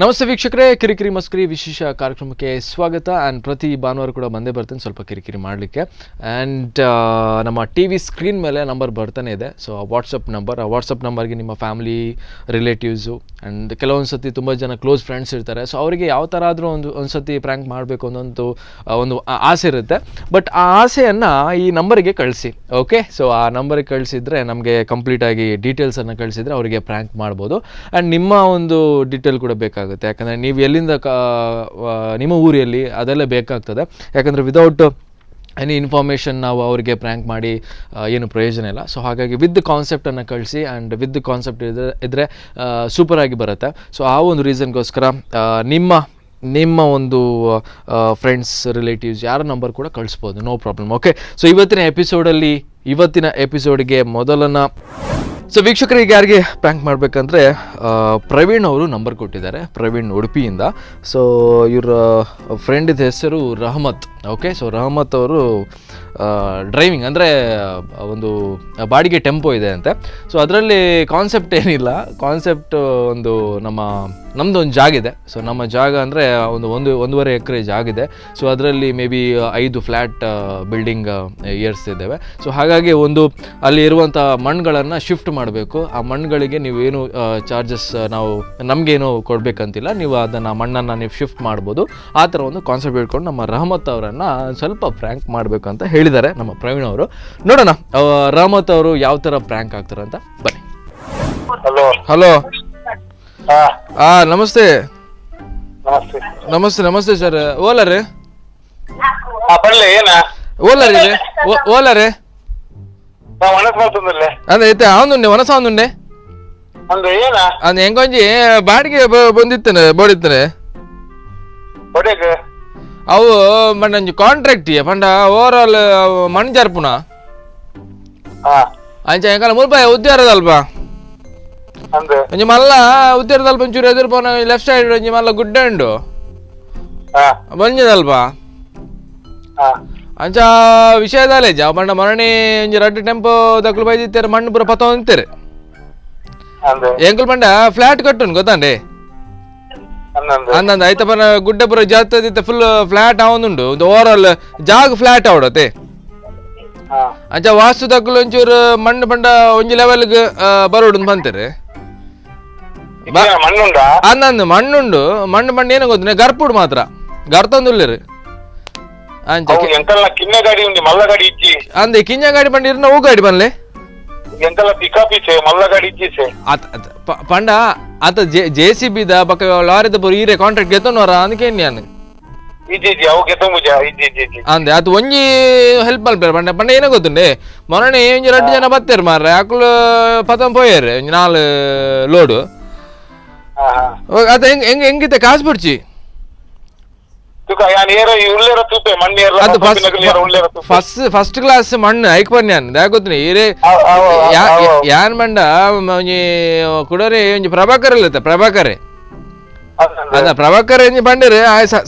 ನಮಸ್ತೆ ವೀಕ್ಷಕರೇ, ಕಿರಿಕಿರಿ ಮಸ್ಕರಿ ವಿಶೇಷ ಕಾರ್ಯಕ್ರಮಕ್ಕೆ ಸ್ವಾಗತ. ಆ್ಯಂಡ್ ಪ್ರತಿ ಭಾನುವಾರ ಕೂಡ ಬಂದೇ ಬರ್ತೇನೆ ಸ್ವಲ್ಪ ಕಿರಿಕಿರಿ ಮಾಡಲಿಕ್ಕೆ. ಆ್ಯಂಡ್ ನಮ್ಮ ಟಿವಿ ಸ್ಕ್ರೀನ್ ಮೇಲೆ ನಂಬರ್ ಬರ್ತಾನೆ ಇದೆ. ಸೊ ಆ ವಾಟ್ಸಪ್ ನಂಬರ್, ಆ ವಾಟ್ಸಪ್ ನಂಬರ್ಗೆ ನಿಮ್ಮ family, relatives and ಕೆಲವೊಂದು ಸತಿ ತುಂಬ ಜನ ಕ್ಲೋಸ್ ಫ್ರೆಂಡ್ಸ್ ಇರ್ತಾರೆ. ಸೊ ಅವರಿಗೆ ಯಾವ ಥರ ಆದರೂ ಒಂದು ಒಂದು ಸತಿ ಪ್ರ್ಯಾಂಕ್ ಮಾಡಬೇಕು ಅನ್ನೋಂತು ಒಂದು ಆಸೆ ಇರುತ್ತೆ. ಬಟ್ ಆ ಆಸೆಯನ್ನು ಈ ನಂಬರಿಗೆ ಕಳಿಸಿ. ಓಕೆ, ಸೊ ಆ ನಂಬರಿಗೆ ಕಳಿಸಿದ್ರೆ ನಮಗೆ ಕಂಪ್ಲೀಟಾಗಿ ಡೀಟೇಲ್ಸನ್ನು ಕಳಿಸಿದ್ರೆ ಅವರಿಗೆ ಪ್ರ್ಯಾಂಕ್ ಮಾಡ್ಬೋದು. ಆ್ಯಂಡ್ ನಿಮ್ಮ ಒಂದು ಡೀಟೇಲ್ ಕೂಡ ಬೇಕಾಗುತ್ತೆ. ಯಾಕಂದರೆ ನೀವು ಎಲ್ಲಿಂದ ನಿಮ್ಮ ಊರಲ್ಲಿ ಅದೆಲ್ಲ ಬೇಕಾಗ್ತದೆ. ಯಾಕಂದರೆ without any information ನಾವು ಅವರಿಗೆ ಪ್ರ್ಯಾಂಕ್ ಮಾಡಿ ಏನು ಪ್ರಯೋಜನ ಇಲ್ಲ. ಸೊ ಹಾಗಾಗಿ ವಿತ್ ಕಾನ್ಸೆಪ್ಟನ್ನು ಕಳಿಸಿ. And with concept ಇದ್ದರೆ ಇದ್ದರೆ ಸೂಪರಾಗಿ ಬರುತ್ತೆ. ಸೊ ಆ ಒಂದು ರೀಸನ್ಗೋಸ್ಕರ ನಿಮ್ಮ ನಿಮ್ಮ ಒಂದು ಫ್ರೆಂಡ್ಸ್, ರಿಲೇಟಿವ್ಸ್ ಯಾರ ನಂಬರ್ ಕೂಡ ಕಳಿಸ್ಬೋದು, no problem. Okay, so ಇವತ್ತಿನ ಎಪಿಸೋಡಲ್ಲಿ, ಇವತ್ತಿನ ಎಪಿಸೋಡ್ಗೆ ಮೊದಲನ, ಸೊ ವೀಕ್ಷಕರಿಗೆ ಯಾರಿಗೆ ಪ್ರ್ಯಾಂಕ್ ಮಾಡಬೇಕಂದ್ರೆ ಪ್ರವೀಣ್ ಅವರು ನಂಬರ್ ಕೊಟ್ಟಿದ್ದಾರೆ, ಪ್ರವೀಣ್ ಉಡುಪಿಯಿಂದ. ಸೊ ಇವರ ಫ್ರೆಂಡಿದ ಹೆಸರು ರಹಮತ್. ಓಕೆ, ಸೊ ರಹಮತ್ ಅವರು ಡ್ರೈವಿಂಗ್, ಅಂದರೆ ಒಂದು ಬಾಡಿಗೆ ಟೆಂಪೋ ಇದೆ ಅಂತೆ. ಸೊ ಅದರಲ್ಲಿ ಕಾನ್ಸೆಪ್ಟ್ ಏನಿಲ್ಲ. ಕಾನ್ಸೆಪ್ಟ್ ಒಂದು ನಮ್ಮ ನಮ್ಮದು ಒಂದು ಜಾಗ ಇದೆ. ಸೊ ನಮ್ಮ ಜಾಗ ಅಂದರೆ ಒಂದು ಒಂದು 1.5 ಎಕರೆ ಜಾಗ ಇದೆ. ಸೊ ಅದರಲ್ಲಿ may be 5 flat building ಏರ್ಸ್ತಿದ್ದೇವೆ. So ಹಾಗಾಗಿ ಒಂದು ಅಲ್ಲಿ ಇರುವಂಥ ಮಣ್ಣುಗಳನ್ನು ಶಿಫ್ಟ್ ಮಾಡಬೇಕು. ಆ ಮಣ್ಣುಗಳಿಗೆ ನೀವೇನು ಚಾರ್ಜಸ್ ನಾವು ನಮಗೇನು ಕೊಡಬೇಕಂತಿಲ್ಲ. ನೀವು ಅದನ್ನು ಮಣ್ಣನ್ನು ನೀವು ಶಿಫ್ಟ್ ಮಾಡ್ಬೋದು. ಆ ಥರ ಒಂದು ಕಾನ್ಸೆಪ್ಟ್ ಇಟ್ಕೊಂಡು ನಮ್ಮ ರಹಮತ್ ಅವರನ್ನು ಸ್ವಲ್ಪ ಪ್ರ್ಯಾಂಕ್ ಮಾಡಬೇಕು ಅಂತ ಹೇಳಿದ್ದಾರೆ ನಮ್ಮ ಪ್ರವೀಣ್ ಅವರು. ನೋಡೋಣ ರಹಮತ್ ಅವರು ಯಾವ ಥರ ಪ್ರ್ಯಾಂಕ್ ಆಗ್ತಾರೆ ಅಂತ. ಬನ್ನಿ. ಹಲೋ. ಹಲೋ. ಹಾ. ನಮಸ್ತೆ. ನಮಸ್ತೆ. ನಮಸ್ತೆ, ನಮಸ್ತೆ ಸರ್. ಓಲಾ ರೀ? ಹಾ, ಪನ್ಲೆ, ಏನ? ಓಲಾ ರೀ, ಓಲಾ ರೀ? ನಾ ಒಣಸ್ ಮಾಡ್ತಂದಿಲ್ಲ. ಅದೇ ಐತೆ, ಅವನುಂಡೆ ಒನಸ ಅವನುಂಡೆ. ಅಂದ್ರೆ ಏನ? ಅದು ಹೆಂಗೊಂಜಿ ಬಾಡಿಗೆ ಬಂದಿತ್ತನೆ ಬೋಡಿತ್ತನೆ. ಹೊಡೆಗ್? ಅವು ಪಂಡ ಒಂಜಿ ಕಾಂಟ್ರಾಕ್ಟ್ ಪಂಡ ಓವರ್ ಆಲ್ ಮಣ್ಣು ಜರ್ಪುನ. ಅಂಚ ಎಂಕಲ ಮುಲ್ಪ ಉದ್ಯಾರದಲ್ಪ. ಅಂದ್. ಒಂಜಿ ಮಲ್ಲ ಉದ್ಯಾರದಲ್ಪ ಒಂಚೂರು ಎದುರು ಪೋನ ಲೆಫ್ಟ್ ಸೈಡ್ ಒಂಜಿ ಮಲ್ಲ ಗುಡ್ಡೆ ಉಂಡು. ಬಂಜದಲ್ಪ. ಅಂಚ ವಿಷಯದಾಲೆ ಜ ಪಂಡ ಮರಣಿ ಒಂಜಿ ರಡ್ಡು ಟೆಂಪೋ ದಕ್ಲು ಬೈದಿತ್ತೇರು, ಮಣ್ಣು ಪೂರ ಪತ್ತ ಅಂತೀರಿ. ಅಂದ್. ಎಂಕುಲ್ ಪಂಡ ಫ್ಲಾಟ್ ಕಟ್ಟುನ್ ಗೊತ್ತಾಂಡೆ. ಅಂದಂದು. ಅಂದಂದ ಐತ ಪನ ಗುಡ್ಡೆ ಪೂರ ಜಾತದಿತ್ತ ಫುಲ್ ಫ್ಲಾಟ್ ಆವೊಂದುಂಡು, ಒಂದು ಓವರ್ ಆಲ್ ಜಾಗ ಫ್ಲಾಟ್ ಆವಡತೆ. ಅಂಚ ವಾಸ್ತು ದಕ್ಕಲು ಒಂಚೂರು ಮಣ್ಣು ಪಂಡ ಒಂಜಿ ಲೆವೆಲ್ಗ್ ಬರೋಡು ಬಂತೀರಿ. ಇದೇನ ಮಣ್ಣುಂಡಾ? ಅಂದಂದು ಮಣ್ಣುಂಡು. ಮಣ್ಣು ಪಂಡ ಏನು ಗೊತ್ತು, ಗರ್ಪುಡು ಮಾತ್ರ ಗರ್ತೊಂದುಲ್ಲೇರು ಅಂಚ. ಅವು ಎಂಕಲ್ನ ಕಿನ್ನೆ ಗಾಡಿ ಉಂಡಿ, ಮಲ್ಲ ಗಾಡಿ ಇಜ್ಜಿ. ಅಂದೆ ಕಿಂಜ ಗಾಡಿ ಪಂಡ ಇರ್ನ ಹೂ ಗಾಡಿ ಬನ್ಲೆ. ಎಂಕಲ್ನ ಪಿಕಪ್ ಇಸೆ, ಮಲ್ಲ ಗಾಡಿ ಇಜ್ಜಿಸೆ. ಆತ ಪಂಡ ಆತ ಜೆ ಸಿ ಬಿದ ಬಕ್ಕ ಲಾರಿದ ಪೂರ ಈರೆ ಕಾಂಟ್ರಾಕ್ಟ್ ಗೆತ್ತೊನವರ ಅದಕ್ಕೆ ನಾನು. ಇಜ್ಜಿ ಇಜ್ಜಿ, ಅವು ಗೆತ್ತೊಂಬುಜ, ಇಜ್ಜಿ ಇಜ್ಜಿ ಇಜ್ಜಿ. ಅಂದೆ ಅದು ಒಂಜಿ ಹೆಲ್ಪ್ ಮಲ್ಪೇರು ಪಂಡ ಪಂಡ ಏನೋ ಗೊತ್ತುಂಡೆ, ಮೊನ್ನೆ ಒಂಜಿ ರಡ್ಡು ಜನ ಬತ್ತೇರು ಮಾರ್ರೆ, ಅಕುಲು ಪತಂ ಪೋಯೇರು ಒಂಜಿ ನಾಲ್ ಲೋಡು. ಹಾ ಹಾ. ಅದ ಹೆಂಗ್ ಹೆಂಗ್ ಹೆಂಗಿತ್ತೆ ಕಾಸು ಬಿಡ್ಚಿ. ತುಕ ಯಾನ್ ಏರ ಉಲ್ಲೇರ ತೂಪೆ ಮಣ್ಣು ಏರ್ಲ. ಅದು ಫಸ್ಟ್ ಉಲ್ಲೇರ ತೂಪೆ. First first class ಮಣ್ಣು ಐಕ್ ಬನ್ನಿ ಯಾನ್ ಗೊತ್ತಿನಿ ಈರೆ. ಅವ್ ಅವ್ ಅವ್ ಅವ್. ಯಾನ್ ಮಂಡ ಒಂಜಿ ಕುಡೋರಿ ಒಂಜಿ ಪ್ರಭಾಕರ್ ಇಲ್ಲತ್ತ, ಪ್ರಭಾಕರ್. ಅಂದಂದು. ಅದ ಪ್ರಭಾಕರ್ ಒಂಜಿ ಬಂಡಿರು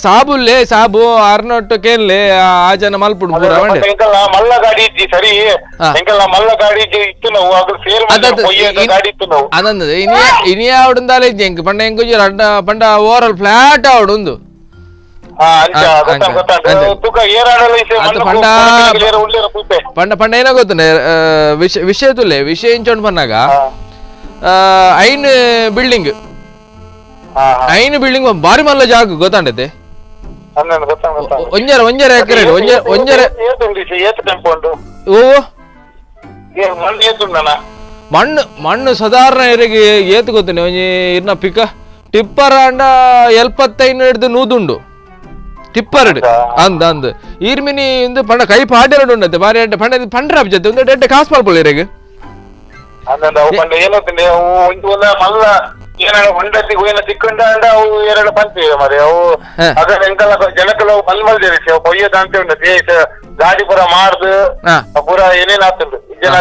ಸಾಬುಲ್ಲೆ ಸಾಬು ಅರ್ನೊಟ್ಟು ಕೇನ್ಲೆ ಆ ಜನ ಮಲ್ಪುಡು ಪೂರ ಬಂಡೆ. ಮತ್ತೆ ಎಂಕಲ್ನ ಮಲ್ಲ ಗಾಡಿ ಇಜ್ಜಿ ಸರಿ. ಎಂಕಲ್ನ ಮಲ್ಲ ಗಾಡಿ ಇಜ್ಜಿ ಇತ್ತು, ನಾವು ಅದು ಸೇಲ್ ಅದದು ಮಾಡಿ ಗಾಡಿ ಇತ್ತು ನಾವು. ಅದಂದದು ಇನಿ ಇನಿ ಆವಡುಂದಾಲೆ ಇಜ್ಜಿ ಎಂಕ್ ಪಂಡ ಎಂಕುಂಜಿ ರಡ್ಡ ಪಂಡ over all flat ಆವಡುಂದು. ಹಾ, ಅಂಚ. ಅಂಚ, ಗೊತ್ತ ಗೊತ್ತಾಂಡ್. ಅಂಚ. ತುಕ ಏರಾಡಲ ಇಸೆ. ಅದು ಮಣ್ಣು ಏರ ಉಲ್ಲೇರ ತೂಪೆ. ಪಂಡ ಪಂಡ ಏನೋ ಗೊತ್ತುಂಡೆ, ವಿಷಯ ವಿಷಯ ತುಲ್ಲೆ ವಿಷಯ ಇಂಚೊಂಡು ಪನ್ನಾಗ ಐನ್ ಬಿಲ್ಡಿಂಗ್. ಹಾ ಹಾ. ಐನ್ ಬಿಲ್ಡಿಂಗ್ ಬಾರಿ ಮಲ್ಲ ಜಾಗ ಗೊತ್ತಾಂಡತೆ. ಅಂದಂದು ಗೊತ್ತಾಂಡ್ ಗೊತ್ತಾಂಡ್. ಒಂಜರ ಒಂಜರ ಎಕರೆ ಒಂಜರ ಒಂಜರ. ಏತು ಉಂಡು ಇಸೆ, ಏತು ಟೆಂಪೋ ಉಂಡು? ಓ. ಏ ಮಣ್ಣು ಏತುಂಡನ? ಮಣ್ಣು ಮಣ್ಣು ಸಾಧಾರಣ ಇರಿಗೆ ಏತು ಗೊತ್ತುಂಡೆ, ಒಂಜಿ ಇರ್ನ ಪಿಕ ಟಿಪ್ಪರ್ ಅಂಡ 75 ಹಿಡ್ದು ನೂದುಂಡು ಟಿಪ್ಪರ್. ಅಂದ್ ಅಂದ್ ಈರ್ಮಿನಿ ಇಂದು ಪಂಡ ಕೈ ಪಾಡೆರಡು ಉಂಡತೆ ಬಾರಿ ಅಡ್ಡ ಪಂಡ ಪಂಡ್ರ ಜೊತೆ ಒಂದು ಎಡ್ಡೆ ಕಾಸು ಪಾಲ್ಪೊಳ್ಳಿ ಇರೆಗ್. ಅಂದಂದು ಅವು ಪಂಡ ಏನೋತುಂಡೆ, ಅವು ಒಂಜಿ ಒಲ್ಲ ಮಲ್ಲ ಏನಾರ ಹೊಂಡತಿ ಏನ ತಿಕ್ಕೊಂಡ ಅಂಡ ಅವು ಎರಡು ಪಂತಿ ಮರೆ ಅವು. ಅದ ಎಂಕಲ್ಲ ಜನಕಲ ಅವು ಮಲ್ ಮಲ್ ಜರಿಸಿ ಅವು ಪೊಯ್ಯದ ಅಂತ ಉಂಡು ಗಾಡಿ ಪೂರ ಮಾಡ್ದು. ಪೂರ ಏನೇನ್ ಆತುಂಡು ಜನ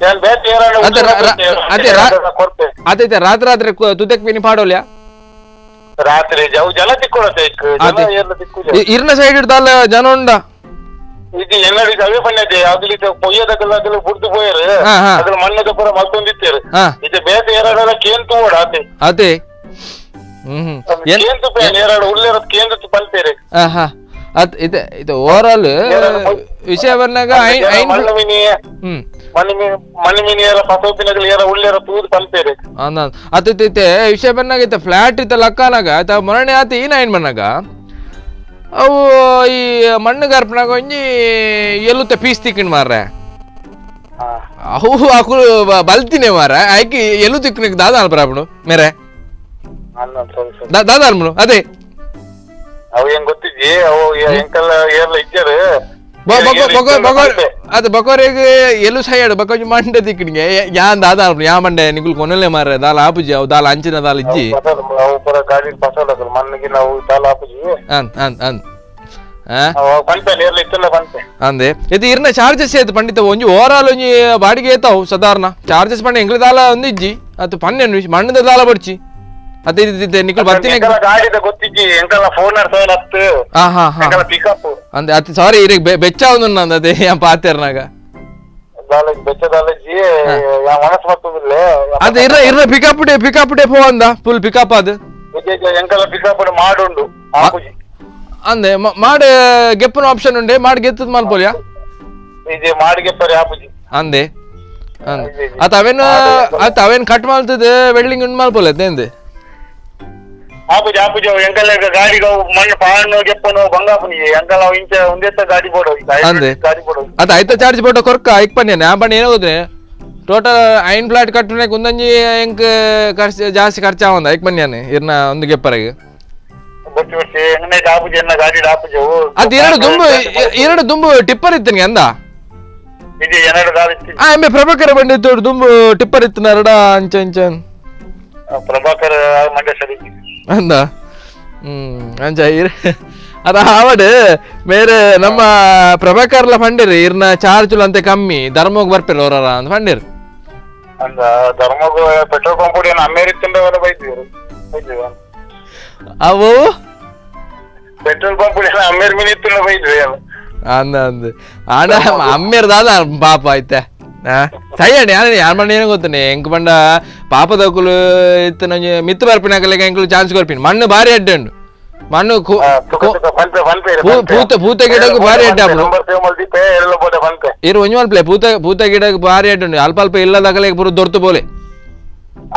ಏನ್ ಬೇತೆ ಏರಾಡ. ಅದೇ ಅದೇ ಕೊರ್ತೆ. ಆತೈತೆ ರಾತ್ರಿ ರಾತ್ರಿ ತುದಕ್ ಪಿನಿ ಪಾಡೋಲ್ಯಾ. ರಾತ್ರಿ ಅವು ಜನ ತಿಕ್ಕೊಳತೆ ಜನ. ಅದೇ. ಏರ್ಲ ತಿಕ್ಕುಜ. ಇರ್ನ ಸೈಡ್ ಹಿಡ್ದಲ್ಲ ಜನ ಉಂಡ? ಇದು ಎಲ್ಲಡಿ ಅವೇ ಪಣ್ಣದೆ ಅಗಲಿ ಪೊಯ್ಯದಗಲ್ಲ ಅಗಲ ಬುಡ್ದು ಪೋಯರು. ಹಾ, ಹಾ. ಅಗಲ ಮಣ್ಣದ ಪೂರ ಮಲ್ತೊಂದಿತ್ತೇರು. ಹಾ. ಇದು ಬೇತೆ ಏರಾಡಲ ಕೇನ್ ತೂವಡ ಆತೆ. ಅದೇ. ಅತ್ ಇದೆ ಇದು ಓವರ್ ಆಲ್ ವಿಷಯ ಬರ್ನಾಗ ಅತ್ ವಿಷಯ ಬಂದಾಗ ಇತ್ತ ಫ್ಲಾಟ್ ಇತ್ತ ಲಕ್ಕನಾಗ ಆತ ಮೊರಣೆ ಆತ ಈ ನೈನ್ ಬನ್ನಾಗ ಅವು ಈ ಮಣ್ಣು ಗರ್ಪನಾಗ ಒಂಜಿ ಎಲ್ಲುತ್ತ ಪೀಸ್ ತಿಕ್ಕಿಂಡ್ ಮಾರ್ರೆ. ಅವು ಅಕುಲು ಬಲ್ತಿನೇ ಮಾರ ಆಯ್ಕೆ ಎಲ್ಲು ತಿಕ್ಕನಿಗೆ ದಾದ ಅಲ್ಪರಾಪಣು ಮೇರೆ ದಾದ ಅಲ್ಮನು ಅದೇ ಅವು ಏನ್ ಗೊತ್ತಿಜ್ಜಿ ಅವು ಎಂಕಲ್ಲ ಏರ್ಲ ಇಜ್ಜರು ಅದು ಬಕೋರಿಗೆ ಎಲ್ಲೂ ಸೈಡ್ ಬಕೊಂಜಿ ಮಂಡೆ ತಿಕ್ಕಣಿಗೆ ಯಾನ್ ದಾದ ಅಲ್ಪನು ಯಾ ಮಂಡೆ ನಿಗುಲ್ ಕೊನಲೆ ಮಾರ್ರೆ ದಾಲ ಆಪುಜಿ ಅವು ದಾಲ ಅಂಚಿನ ದಾಲ ಇಜ್ಜಿ ಅವು ಪೂರ ಗಾಡಿ ಪಸಲ್ ಮಣ್ಣಿಗೆ ನಾವು ದಾಲ ಆಪುಜಿ ಅನ್ ಅನ್ ಅನ್ ಅಂದೆ ಇದು ಇರ್ನ ಚಾರ್ಜಸ್ ಏತು ಪಂಡಿತ ಒಂಜಿ ಓವರ್ ಆಲ್ ಒಂಜಿ ಬಾಡಿಗೆ ಏತಾವು ಸಾಧಾರಣ ಚಾರ್ಜಸ್ ಪಂಡ ಎಂಗ್ಲ ದಾಲ ಒಂದು ಇಜ್ಜಿ ಅದು ಪನ್ನೆನು ಮಣ್ಣದ ದಾಲ ಬಡ್ಚಿ ಅದೇ ಇದು ನಿಕಲ್ ಬರ್ತೀನಿ ಗಾಡಿದ ಗೊತ್ತಿಜ್ಜಿ ಎಂಕಲ್ಲ ಫೋನ್ ಹತ್ತು ಹಾ ಹಾ ಹಾ ಪಿಕಪ್ ಅಂದೆ ಅತಿ ಸಾರಿ ಇರಗ್ ಬೆಚ್ಚ ಒಂದು ಅದೇ ಪಾತೇರ್ನಾಗ ಅದು ಇರ್ರ ಇರ್ರ pickup day pickup day ಪೋ ಅಂದ ಫುಲ್ ಪಿಕಪ್ ಅದು ಎಂಕಲ್ಲ ಪಿಕಪ್ ಮಾಡುಂಡು ಅಂದೆ ಮಾಡ್ ಗೆಪ್ಪನ ಆಪ್ಷನ್ ಉಂಡೆ ಮಾಡ್ ಗೆತ್ತದ ಮಲ್ಪೋಲಿಯಾ ಇದು ಮಾಡಿ ಗೆಪ್ಪರಿ ಆಪುಜಿ ಅಂದೆ ಅಂದೆ ಅತ ಅವೇನು ಅತ ಅವೇನು ಕಟ್ ಮಾಡ್ತದೆ ವೆಲ್ಡಿಂಗ್ ಉಂಡು ಮಲ್ಪೋಲೆ ಅದೇಂದೆ ಆಪುಜಿ ಆಪುಜಿ ಅವು ಎಂಕಲ್ಲ ಗಾಡಿಗೆ ಅವು ಮಣ್ಣು ಪಾಣ್ಣು ಗೆಪ್ಪನು ಬಂಗಾಪುನಿ ಎಂಕಲ್ಲ ಅವು ಇಂಚ ಒಂದೇತ ಗಾಡಿ ಬೋಡು ಅಂದೆ ಗಾಡಿ ಬೋಡು ಅತ ಐತ ಚಾರ್ಜ್ ಬೋಟ ಕೊರ್ಕ ಐಕ್ ಪನ್ಯ ನಾ ಪಣ್ಣ ಏನೋ ಗೊತ್ತೇ ಟೋಟಲ್ ಐನ್ ಫ್ಲಾಟ್ ಕಟ್ಟುನೆ ಕುಂದಂಜಿ ಎಂಕ್ ಖರ್ಚು ಜಾಸ್ತಿ ಖರ್ಚಾವಂದ ಐಕ್ ಪನ್ಯಾನೆ ಇರ್ನ ಒಂದು ಗೆಪ್ಪರೆಗೆ ಅದು ಎರಡು ದುಂಬು ಎರಡು ದುಂಬು ಟಿಪ್ಪರ್ ಇತ್ತು ಅಂದ ಆ ಎಮ್ಮೆ ಪ್ರಭಾಕರ ಬಂದಿತ್ತು ದುಂಬು ಟಿಪ್ಪರ್ ಇತ್ತು ನರಡ ಅಂಚ ಅಂಚ ಪ್ರಭಾಕರ್ ಮಂಡ್ಯ ಸರಿ ಅಂದ ಅಂಚ ಇರ್ ಅದ ಆವಡ್ ಬೇರೆ ನಮ್ಮ ಪ್ರಭಾಕರ್ಲ ಫಂಡಿರಿ ಇರ್ನ ಚಾರ್ಜ್ ಅಂತೆ ಕಮ್ಮಿ ಧರ್ಮಗ್ ಬರ್ಪಿಲ್ಲ ಅವರ ಅಂತ ಫಂಡಿರಿ ಅಂದ ಧರ್ಮಗ್ ಪೆಟ್ರೋಲ್ ಪಂಪ್ ಏನು ಅಮೇರಿಕದಿಂದ ಬೈದ್ವಿ ಅವು ಪೆಟ್ರೋಲ್ ಪಂಪ್ ಅಮ್ಮೇರ್ ಮೀನ್ ಇತ್ತು ಬೈದ್ವಿ ಅಂದ ಅಂದ ಆಂಡ ಅಮ್ಮೇರ್ ದಾದ ಪಾಪ ಐತೆ ಸೈ ಯಾರು ಯಾರ ಮಂಡ ಏನೋ ಗೊತ್ತನೆ ಎಂಕ್ ಪಂಡ ಪಾಪದಕುಲು ಇತ್ತು ನಂಜಿ ಮಿತ್ತು ಬರ್ಪಿನಕಲೆಗ ಎಂಕುಲು ಚಾನ್ಸ್ ಕೊರ್ಪಿನ ಮಣ್ಣು ಭಾರಿ ಅಡ್ಡೆ ಉಂಡು ಮಣ್ಣು ಪೂತ ಪೂತ ಗಿಡಕ್ಕೆ ಭಾರಿ ಅಡ್ಡೆ ಆಪುಂಡು ಇರು ಒಂಜಿ ಮಲ್ಪಲೆ ಪೂತ ಪೂತ ಗಿಡಕ್ಕೆ ಭಾರಿ ಅಡ್ಡೆ ಉಂಡು ಅಲ್ಪ ಅಲ್ಪ ಇಲ್ಲದಕಲೆಗ್ ಪೂರ ದೊರ್ತು ಪೋಲೆ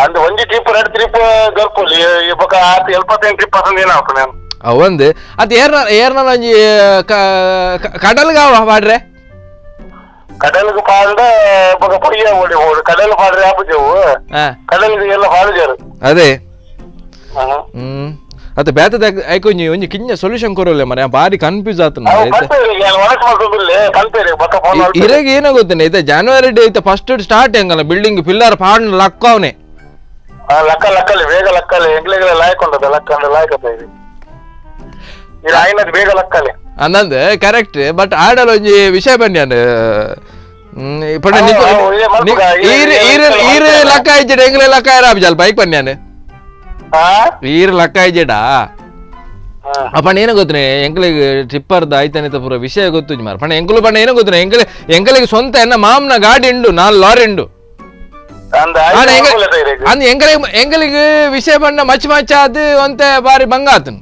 ಅಂದ್ ಒಂಜಿ ಟ್ರಿಪ್ ಎರಡು ಟ್ರಿಪ್ ದೊರ್ಪೊಲಿ ಬೊಕ ಆತ್ ಎಲ್ಪತ್ತೈದು ಟ್ರಿಪ್ ಅಸಂದ್ ಏನಾಪುಂಡು ನಾನು ಅವಂದು ಅದು ಏರ್ನ ಏರ್ನ ಒಂಜಿ ಕಡಲ್ಗಾವ ಪಾಡ್ರೆ ಕಡಲ್ಗ್ ಪಾಡ್ರೆ ಬೊಕ ಪೊಯ್ಯ ಓಡಿ ಓಡು ಕಡಲ್ ಪಾಡ್ರೆ ಆಪುಜವು ಕಡಲ್ಗ್ ಎಲ್ಲ ಪಾಡುಜರು ಅದೇ ಅತ್ತ ಬೇತದ ಐಕೊಂಜಿ ಒಂಜಿ ಕಿಂಜ ಸೊಲ್ಯೂಷನ್ ಕೊರೋಲೆ ಮರೆ ಬಾರಿ ಕನ್ಫ್ಯೂಸ್ ಆತನ ಇರೆಗ್ ಏನೋ ಗೊತ್ತೇನೆ ಐತೆ ಜನವರಿ ಡೇ ಐತೆ ಫಸ್ಟ್ ಸ್ಟಾರ್ಟ್ ಹೆಂಗಲ್ಲ ಬಿಲ್ಡಿಂಗ್ ಪಿಲ್ಲರ್ ಪಾಡ್ ಲಕ್ಕ ಅವನೇ ಲಕ್ಕ ಲಕ್ಕಲೆ ಬೇಗ ಲಕ್ಕಲೆ ಎಂಗ್ಲೆಗ್ಲೆ ಲಾಯಕ್ ಉಂಟದ ಲಕ್ಕ ಅಂದ್ರೆ ಲಾಯಕ್ ಇದು ಬೇಗ ಲಕ್ಕಲೆ ಅಂದಂದು ಕರೆಕ್ಟ್ ಬಟ್ ಆಡಲ್ ಒಂಜಿ ವಿಷಯ ಬನ್ನಿ ಪಂಡ ಈರ್ ಲಕ್ಕ ಇಜ್ಜಡ ಎಂಗ್ಲೆ ಲಕ್ಕ ಇರಾಬ್ ಬೈಕ್ ಬನ್ನಿ ಈರ್ ಲಕ್ಕ ಇಜ್ಜಡ ಪಂಡ ಏನೋ ಗೊತ್ತನೆ ಎಂಕ್ಲೆಗ್ ಟಿಪ್ಪರ್ದ ಐತನಿತ ಪೂರ ವಿಷಯ ಗೊತ್ತು ಮಾರ ಪಂಡ ಎಂಕುಲು ಪಂಡ ಏನೋ ಗೊತ್ತನೆ ಎಂಕಲೆ ಎಂಕಲೆಗ್ ಸ್ವಂತ ಎನ್ನ ಮಾಮ್ನ ಗಾಡಿ ಉಂಡು ನಾಲ್ ಲಾರಿ ಉಂಡು ಅಂದ್ ಎಂಕಲೆಗ್ ಎಂಕಲಿಗ್ ವಿಷಯ ಪಂಡ ಮಚ್ಚ ಮಚ್ಚ ಅದು ಒಂತೆ ಬಾರಿ ಬಂಗ ಆತನು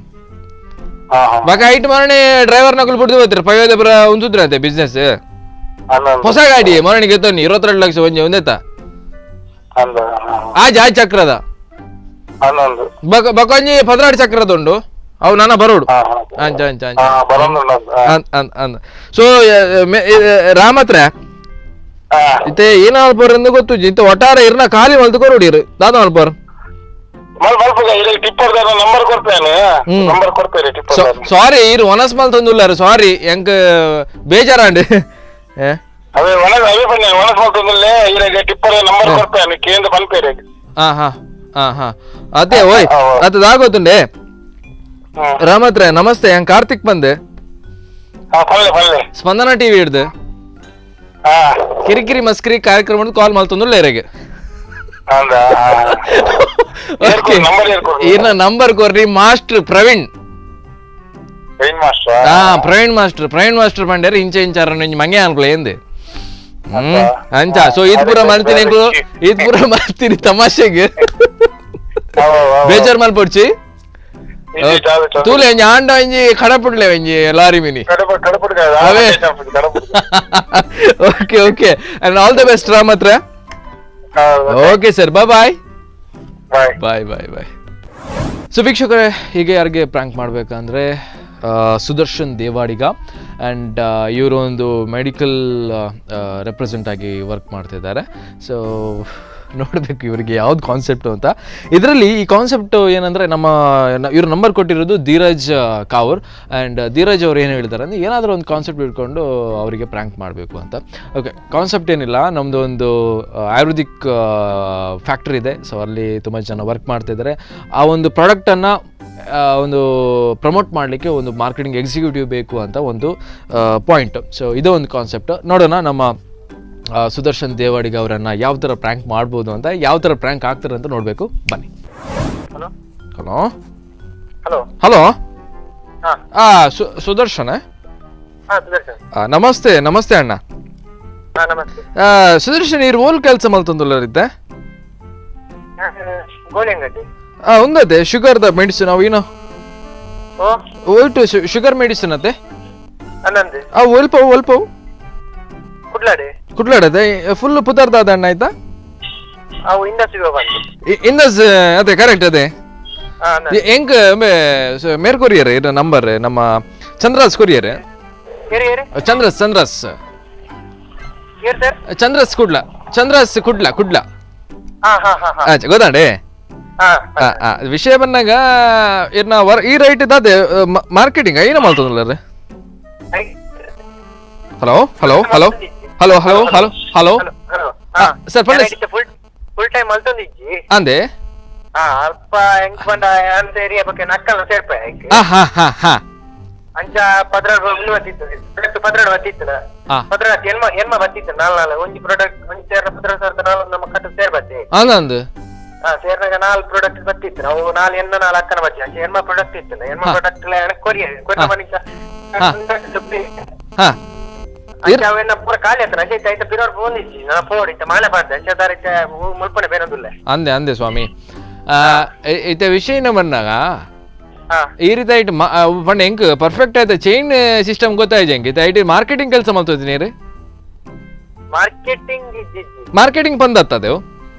ಬಕ ಐಟ್ ಮರಣಿ ಡ್ರೈವರ್ ನಕಲು ಬಿಡ್ದು ಹೋಗ್ತಾರೆ ಪೈವೇದ ಪುರ ಉಂಚುದ್ರ ಅಂತೆ ಬಿಸ್ನೆಸ್ ಹೊಸ ಗಾಡಿ ಮರಣಿಗೆ ಎತ್ತೋನಿ 22 ಲಕ್ಷ ಒಂಜಿ ಒಂದೇತ ಆ ಜಾಯ್ ಚಕ್ರದ ಬಕೊಂಜಿ 16 ಚಕ್ರದ ಉಂಡು ಅವು ನಾನ ಬರೋಡು ಅಂಚ ಅಂಚ ಅಂಚ ಸೊ ರಾಮತ್ರ ಇತ್ತೆ ಏನ ಅಲ್ಪೋರ್ ಎಂದು ಗೊತ್ತು ಇಂತ ಒಟ್ಟಾರೆ ಇರ್ನ ಖಾಲಿ ಮಲ್ತು ಕೊರೋಡಿರು ದಾದ ಅಲ್ಪೋರ್ ಸಾರಿ ಇರು ಒನಸ್ ಮಲ್ ತಂದುಲ್ಲಾರು ಸಾರಿ ಎಂಕ್ ಬೇಜಾರಾಂಡ್ ಅದೇ ಓಯ್ ಅದು ದಾಗೋತುಂಡೆ ರಾಮತ್ರ ನಮಸ್ತೆ ಹೆಂಗ್ ಕಾರ್ತಿಕ್ ಬಂದೆ ಸ್ಪಂದನ ಟಿವಿ ಹಿಡ್ದು ಕಿರಿಕಿರಿ ಮಸ್ಕಿರಿ ಕಾರ್ಯಕ್ರಮ ಕಾಲ್ ಮಲ್ತಂದುಲ್ಲ ಇರಗೆ ಇನ್ನ ನಂಬರ್ ಕೊರ್ರಿ master Praveen Praveen master Praveen master ಪಂಡ್ಯಾರ ಇಂಚ ಇಂಚಾರ ಮಂಗೆ ಅನ್ಕೊಳ ఏంది ಅಂಚ ಸೊ ಇದು ಪೂರ ಮಾಡ್ತೀನಿ ಇದು ಪೂರ ಮಾಡ್ತೀನಿ ತಮಾಷೆಗೆ ಬೇಜಾರ್ ಮಲ್ಪೊಡ್ಚಿ. ತೂಲೆ ಒಂಜಿ ಆಂಡ ಒಂಜಿ ಕಡಪುಡ್ಲೆ ಒಂಜಿ lorry mini. ಅವೇ. Okay okay, and all the best Ram ಹತ್ರ. Okay sir, bye bye. Bye. Bye bye bye. So ವೀಕ್ಷಕರೇ, ಹೀಗೆ ಯಾರಿಗೆ ಪ್ರ್ಯಾಂಕ್ ಮಾಡಬೇಕಂದ್ರೆ ಸುದರ್ಶನ್ ದೇವಾಡಿಗ ಆ್ಯಂಡ್ ಇವರು ಒಂದು ಮೆಡಿಕಲ್ ರೆಪ್ರೆಸೆಂಟ್ ಆಗಿ ವರ್ಕ್ ಮಾಡ್ತಿದ್ದಾರೆ. ಸೊ ನೋಡಬೇಕು ಇವರಿಗೆ ಯಾವ್ದು ಕಾನ್ಸೆಪ್ಟು ಅಂತ. ಇದರಲ್ಲಿ ಈ ಕಾನ್ಸೆಪ್ಟು ಏನಂದರೆ, ನಮ್ಮ ಇವ್ರ ನಂಬರ್ ಕೊಟ್ಟಿರೋದು ಧೀರಜ್ ಕಾವೂರ್. ಆ್ಯಂಡ್ ಧೀರಜ್ ಅವ್ರು ಏನು ಹೇಳ್ತಾರೆ ಅಂದರೆ, ಏನಾದರೂ ಒಂದು ಕಾನ್ಸೆಪ್ಟ್ ಇಟ್ಕೊಂಡು ಅವರಿಗೆ ಪ್ರ್ಯಾಂಕ್ ಮಾಡಬೇಕು ಅಂತ. ಓಕೆ, ಕಾನ್ಸೆಪ್ಟ್ ಏನಿಲ್ಲ, ನಮ್ಮದು ಒಂದು ಆಯುರ್ವೇದಿಕ್ ಫ್ಯಾಕ್ಟ್ರಿ ಇದೆ. ಸೊ ಅಲ್ಲಿ ತುಂಬ ಜನ ವರ್ಕ್ ಮಾಡ್ತಿದ್ದಾರೆ. ಆ ಒಂದು ಪ್ರಾಡಕ್ಟನ್ನು ಒಂದು ಪ್ರಮೋಟ್ ಮಾಡಲಿಕ್ಕೆ ಒಂದು ಮಾರ್ಕೆಟಿಂಗ್ ಎಕ್ಸಿಕ್ಯೂಟಿವ್ ಬೇಕು ಅಂತ ಒಂದು ಪಾಯಿಂಟ್. ಸೊ ಇದು ಒಂದು ಕಾನ್ಸೆಪ್ಟ್. ನೋಡೋಣ ನಮ್ಮ ಸುದರ್ಶನ್ ದೇವಾಡಿಗ ಅವರನ್ನು ಯಾವ ಥರ ಪ್ರ್ಯಾಂಕ್ ಮಾಡ್ಬೋದು ಅಂತ, ಯಾವ ಥರ ಪ್ರ್ಯಾಂಕ್ ಆಗ್ತಾರೆ ಅಂತ ನೋಡಬೇಕು. ಬನ್ನಿ. Hello. Hello. Hello. Hello. ಹಾ. ಸುದರ್ಶನ? ಹಾ, ಸುದರ್ಶನ್. ನಮಸ್ತೆ, ನಮಸ್ತೆ ಅಣ್ಣ. ಹಾ, ನಮಸ್ತೆ. ಸುದರ್ಶನ್, ಇರ್ ಓಲ್ ಕೆಲಸ ಮಲ್ತೊಂದುಲ್ಲರಿದ್ದೆ? ಗೋಳಿ ಅಂಗಡಿ. ಒಂದತ್ತೆ ಶುಗರ್ದ ಮೆಡಿಸಿನ್ ಅವು ಏನೋ? ಓ. ಒಯ್ಟು ಶುಗರ್ ಮೆಡಿಸಿನ್ ಅತ್ತೆ. ಅನ್ನಂದು. ಒಲ್ಪವು ಒಲ್ಪವು? ಕುಡ್ಲಾಡಿ. ಕುಡ್ಲಾಡದೆ ಫುಲ್ ಪುದರ್ದಾದ ಅಣ್ಣ, ಆಯ್ತಾ? ಅವು ಇಂಡಸ್ಟ್ರಿ ಬಂದು. ಇಂದಸ್ ಅದೇ, ಕರೆಕ್ಟ್ ಅದೇ. ಹಾ. ಹೆಂಗ್ ಮೇರ್ ಕೊರಿಯರ್ ಇದು ನಂಬರ್ ನಮ್ಮ ಚಂದ್ರಾಸ್ ಕೊರಿಯರ್. ಏರಿ ಏರಿ. ಚಂದ್ರಸ್, ಚಂದ್ರಸ್. ಏರ್ ಸರ್? ಚಂದ್ರಸ್ ಕುಡ್ಲ, ಚಂದ್ರಸ್ ಕುಡ್ಲ, ಕುಡ್ಲ. ಹಾ ಹಾ ಹಾ ಹಾ. ಗೊತ್ತಾಂಡೆ. ಹಾ. ವಿಷಯ ಬಂದಾಗ ಇರ್ನ ವರ್ ಈ ರೈಟ್ ಇದಾದೆ ಮಾರ್ಕೆಟಿಂಗ್ ಏನ ಮಾಡ್ತದಲ್ಲ. Hello hello hello hello hello hello hello. Hello. Sir, ಪಂಡೆ. Full full time ಮಲ್ತೊಂದಿಜ್ಜಿ. ಅಂದೆ. ಹಾ, ಅಲ್ಪ ಎಂಕ್ ಪಂಡ ಅಂತ ಏರಿಯಾ ಬಗ್ಗೆ ನಕ್ಕಲ್ಲ ಸೇರ್ಪೆ ಎಂಕ್. ಹಾ ಹಾ ಹಾ ಹಾ. ಅಂಚ 12 ಒಂದು ಬತ್ತಿತ್ತು, ಪ್ರಾಡಕ್ಟ್ 12 ಬತ್ತಿತ್ತು. 12 ಎನ್ಮ ಎನ್ಮ ಬತ್ತಿತ್ತು, ನಾಲ್ ನಾಲ್ ಒಂಜಿ ಪ್ರಾಡಕ್ಟ್ ಒಂಜಿ ಸೇರ್ನ 12,004 ನಮ್ಮ ಕಟ್ಟು ಸೇರ್ ಬತ್ತಿ. ಅಂದ. ಹಾ, ಸೇರ್ನಾಗ ನಾಲ್ ಪ್ರಾಡಕ್ಟ್ ಬತ್ತಿತ್ತು, ಅವು ನಾಲ್ ಎನ್ನ ನಾಲ್ ಅಕ್ಕನ ಬತ್ತಿ, ಅಂಚ ಎನ್ಮ ಪ್ರಾಡಕ್ಟ್ ಇತ್ತು. ಎನ್ಮ ಪ್ರಾಡಕ್ಟ್ ಕೊರಿಯ ಕೊರಿಯ ಮನಿಷ. ಹಾ. ಅಂಚ ಅವೆನ್ನ ಪೂರ ಖಾಲಿ ಆತನ. ಅಂಚ ಐತ ಬಿರೋರ್ ಫೋನ್ ಇಜ್ಜಿ, ನನ್ನ ಫೋನ್ ಇತ್ತ ಮಾಲೆ ಪಾಡ್ದೆ, ಅಂಚ ದಾರಿಚ ಮುಲ್ಪನೆ ಬೇರೊಂದುಲ್ಲೆ. ಅಂದೆ ಅಂದೆ ಸ್ವಾಮಿ. ಇತ್ತೆ ವಿಷಯ ಏನ ಬಂದಾಗ ಈ ರೀತಿ ಐಟ್ ಪಂಡ ಎಂಕ್ ಪರ್ಫೆಕ್ಟ್ ಆಯ್ತು ಚೈನ್ ಸಿಸ್ಟಮ್ ಗೊತ್ತಾಯ್ತು ಎಂಕ್. ಇತ್ತೆ IT marketing ಕೆಲಸ ಮಾಡ್ತಿದ್ದೀನಿ ರೀ. ಮಾರ್ಕೆಟಿಂಗ್ ಇಜ್ಜಿ. ಮಾರ್ಕೆಟಿಂಗ್ ಬಂದತ್ತದೇವು.